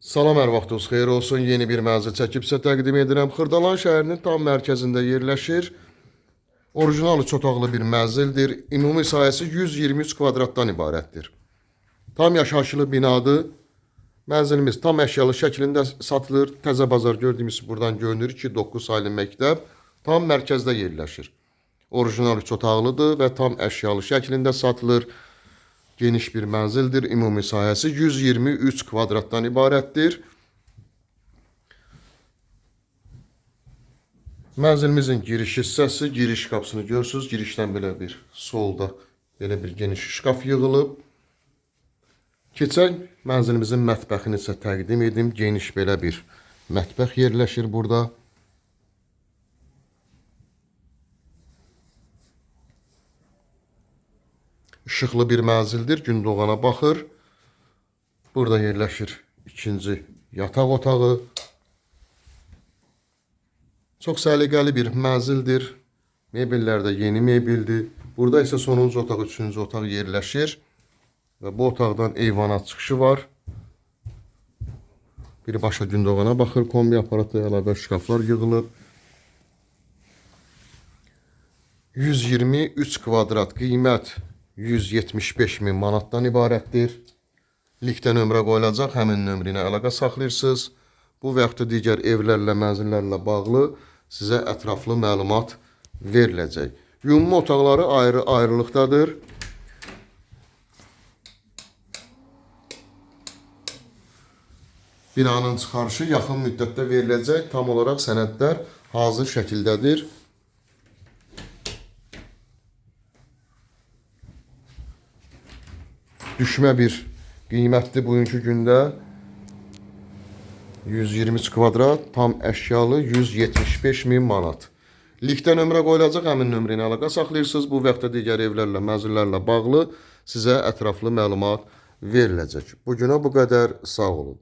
Salam, hər vaxtınız xeyir olsun. Yeni bir mənzil çəkib sizə təqdim edirəm. Xırdalan şəhərinin tam mərkəzində yerləşir. Orijinal üç otaqlı bir mənzildir. Ümumi sahəsi 123 kvadratdan ibarətdir. Tam yaşayışlı binadır. Mənzilimiz tam əşyalı şəklində satılır. Təzə bazar gördüyümüz buradan görünür ki, 9 saylı məktəb tam mərkəzdə yerləşir. Orijinal üç otaqlıdır və tam əşyalı şəklində satılır. Geniş bir mənzildir. Ümumi sahəsi 123 kvadratdan ibarətdir. Mənzilimizin giriş hissəsi, giriş qapısını görürsünüz. Girişdən belə bir solda belə bir geniş şkaf yığılıb. Keçək mənzilimizin mətbəxini sizə təqdim edim. Geniş belə bir mətbəx yerləşir burada. İşıqlı bir mənzildir. Gündoğana baxır. Burada yerləşir ikinci yataq otağı. Çox səliqəli bir mənzildir. Mebellər də yeni mebeldir. Burada isə sonuncu otaq, üçüncü otaq yerləşir. Və bu otaqdan eyvana çıxışı var. Birbaşa Gündoğana baxır. Kombi aparatı əlavə şkaflar yığılıb. 123 kvadrat qiymət 175 min manatdan ibarətdir. Linkdə nömrə qoyulacaq. Həmin nömrə ilə əlaqə saxlayırsınız. Bu və yaxud da digər evlərlə, mənzillərlə bağlı sizə ətraflı məlumat veriləcək. Ümumi otaqları ayrı-ayrılıqdadır. Binanın çıxarışı yaxın müddətdə veriləcək. Tam olaraq sənədlər hazır şəkildədir. Düşmə bir qiymətdir bugünkü gündə. 123 kvadrat, tam əşyalı 175 min manat. Linkdə nömrə qoyulacaq, həmin nömrə ilə əlaqə saxlayırsınız. Bu və yaxud da digər evlərlə, mənzillərlə bağlı sizə ətraflı məlumat veriləcək. Bu günə bu qədər. Sağ olun.